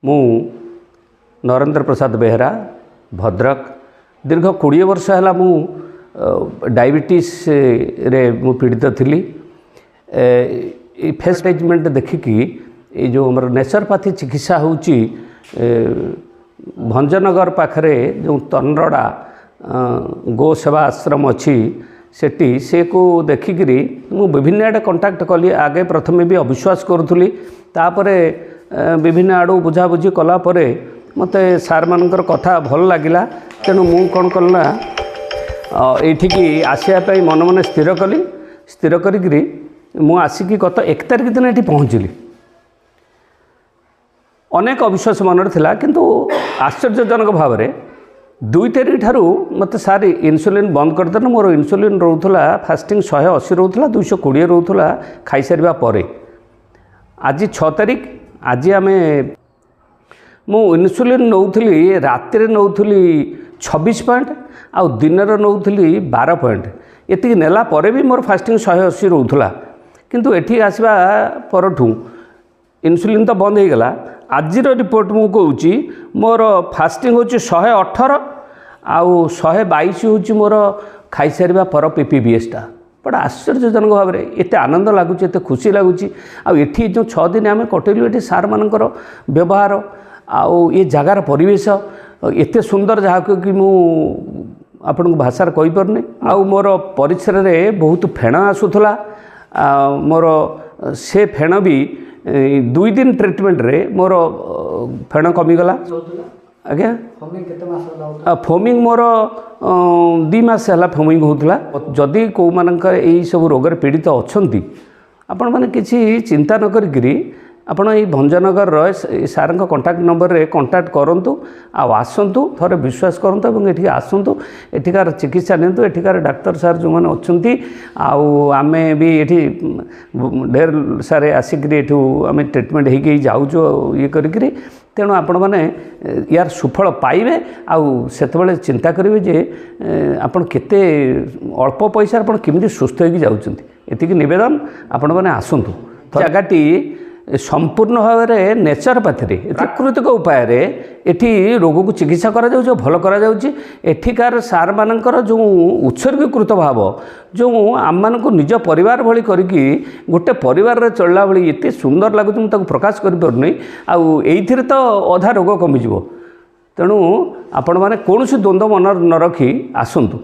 ମୁଁ ନରେନ୍ଦ୍ର ପ୍ରସାଦ ବେହେରା, ଭଦ୍ରକ। ଦୀର୍ଘ 20 ବର୍ଷ ହେଲା ମୁଁ ଡାଇବେଟିସ୍ରେ ମୁଁ ପୀଡ଼ିତ ଥିଲି। ଏଇ ଫେସ୍ ଟ୍ରିଟମେଣ୍ଟ ଦେଖିକି, ଏଇ ଯେଉଁ ଆମର ନେଚରୋପାଥି ଚିକିତ୍ସା ହେଉଛି, ଭଞ୍ଜନଗର ପାଖରେ ଯେଉଁ ତନରଡ଼ା ଗୋ ସେବା ଆଶ୍ରମ ଅଛି, ସେଠି ସେକୁ ଦେଖିକିରି ମୁଁ ବିଭିନ୍ନ ଆଡ଼େ କଣ୍ଟାକ୍ଟ କଲି। ଆଗେ ପ୍ରଥମେ ବି ଅବିଶ୍ୱାସ କରୁଥିଲି। ତାପରେ ବିଭିନ୍ନ ଆଡ଼ୁ ବୁଝାବୁଝି କଲା ପରେ ମୋତେ ସାର୍ମାନଙ୍କର କଥା ଭଲ ଲାଗିଲା। ତେଣୁ ମୁଁ କ'ଣ କଲି ନା, ଏଇଠିକି ଆସିବା ପାଇଁ ମନେ ମନେ ସ୍ଥିର କଲି। ସ୍ଥିର କରିକିରି ମୁଁ ଆସିକି ଗତ 1 ତାରିଖ ଦିନ ଏଠି ପହଞ୍ଚିଲି। ଅନେକ ଅବିଶ୍ୱାସ ମନରେ ଥିଲା, କିନ୍ତୁ ଆଶ୍ଚର୍ଯ୍ୟଜନକ ଭାବରେ 2 ତାରିଖ ଠାରୁ ମୋତେ ସାର୍ ଇନ୍ସୁଲିନ୍ ବନ୍ଦ କରିଦେଲେ। ମୋର ଇନ୍ସୁଲିନ୍ ରହୁଥିଲା, ଫାଷ୍ଟିଂ 180 ରହୁଥିଲା, 220 ରହୁଥିଲା ଖାଇସାରିବା ପରେ। ଆଜି 6 ତାରିଖ। ଆଜି ଆମେ ମୁଁ ଇନ୍ସୁଲିନ୍ ନେଉଥିଲି, ରାତିରେ ନେଉଥିଲି 26 ପଏଣ୍ଟ ଆଉ ଦିନରେ ନେଉଥିଲି 12 ପଏଣ୍ଟ। ଏତିକି ନେଲା ପରେ ବି ମୋର ଫାଷ୍ଟିଂ 180 ରହୁଥିଲା। କିନ୍ତୁ ଏଠି ଆସିବା ପରଠୁ ଇନ୍ସୁଲିନ୍ ତ ବନ୍ଦ ହେଇଗଲା। ଆଜିର ରିପୋର୍ଟ ମୁଁ କହୁଛି, ମୋର ଫାଷ୍ଟିଂ ହେଉଛି 118 ଆଉ 122 ହେଉଛି ମୋର ଖାଇସାରିବା ପର ପିପିବିଏସ୍ଟା। ବଡ଼ ଆଶ୍ଚର୍ଯ୍ୟଜନକ ଭାବରେ ଏତେ ଆନନ୍ଦ ଲାଗୁଛି, ଏତେ ଖୁସି ଲାଗୁଛି। ଆଉ ଏଠି ଯେଉଁ 6 ଦିନ ଆମେ କଟେଇଲୁ, ଏଠି ସାର୍ମାନଙ୍କର ବ୍ୟବହାର ଆଉ ଏ ଜାଗାର ପରିବେଶ ଏତେ ସୁନ୍ଦର, ଯାହାକୁ କି ମୁଁ ଆପଣଙ୍କୁ ଭାଷାରେ କହିପାରୁନି। ଆଉ ମୋର ପରିସ୍ରାରେ ବହୁତ ଫେଣ ଆସୁଥିଲା। ଆଉ ମୋର ସେ ଫେଣ ବି 2 ଦିନ ଟ୍ରିଟମେଣ୍ଟରେ ମୋର ଫେଣ କମିଗଲା ଆଜ୍ଞା। ଫୋମିଂ କେତେ ମାସ ହେଲା ହେଉଥିଲା? ଫୋମିଂ ମୋର 2 ମାସ ହେଲା ଫୋମିଂ ହେଉଥିଲା। ଯଦି କେଉଁମାନଙ୍କର ଏଇ ସବୁ ରୋଗରେ ପୀଡ଼ିତ ଅଛନ୍ତି, ଆପଣମାନେ କିଛି ଚିନ୍ତା ନ କରିକିରି ଆପଣ ଏଇ ଭଞ୍ଜନଗରର ଏ ସାର୍ଙ୍କ କଣ୍ଟାକ୍ଟ ନମ୍ବରରେ କଣ୍ଟାକ୍ଟ କରନ୍ତୁ ଆଉ ଆସନ୍ତୁ, ଥରେ ବିଶ୍ୱାସ କରନ୍ତୁ ଏବଂ ଏଠିକି ଆସନ୍ତୁ, ଏଠିକାର ଚିକିତ୍ସା ନିଅନ୍ତୁ। ଏଠିକାର ଡାକ୍ତର ସାର୍ ଯେଉଁମାନେ ଅଛନ୍ତି, ଆଉ ଆମେ ବି ଏଠି ଢେର ସାରେ ଆସିକିରି ଏଠୁ ଆମେ ଟ୍ରିଟମେଣ୍ଟ ହେଇକି ଯାଉଛୁ ଆଉ ଇଏ କରିକିରି। ତେଣୁ ଆପଣମାନେ ୟାର ସୁଫଳ ପାଇବେ ଆଉ ସେତେବେଳେ ଚିନ୍ତା କରିବେ ଯେ ଆପଣ କେତେ ଅଳ୍ପ ପଇସାରେ ଆପଣ କେମିତି ସୁସ୍ଥ ହେଇକି ଯାଉଛନ୍ତି। ଏତିକି ନିବେଦନ, ଆପଣମାନେ ଆସନ୍ତୁ। ଜାଗାଟି ସମ୍ପୂର୍ଣ୍ଣ ଭାବରେ ନେଚରୋପାଥିରେ, ପ୍ରାକୃତିକ ଉପାୟରେ ଏଠି ରୋଗକୁ ଚିକିତ୍ସା କରାଯାଉଛି ଓ ଭଲ କରାଯାଉଛି। ଏଠିକାର ସାର୍ମାନଙ୍କର ଯେଉଁ ଉତ୍ସର୍ଗୀକୃତ ଭାବ, ଯେଉଁ ଆମମାନଙ୍କୁ ନିଜ ପରିବାର ଭଳି କରିକି ଗୋଟେ ପରିବାରରେ ଚଳିଲା ଭଳି ଏତେ ସୁନ୍ଦର ଲାଗୁଛି, ମୁଁ ତାକୁ ପ୍ରକାଶ କରିପାରୁନି। ଆଉ ଏଇଥିରେ ତ ଅଧା ରୋଗ କମିଯିବ। ତେଣୁ ଆପଣମାନେ କୌଣସି ଦ୍ୱନ୍ଦ୍ୱ ମନରେ ନ ରଖି ଆସନ୍ତୁ।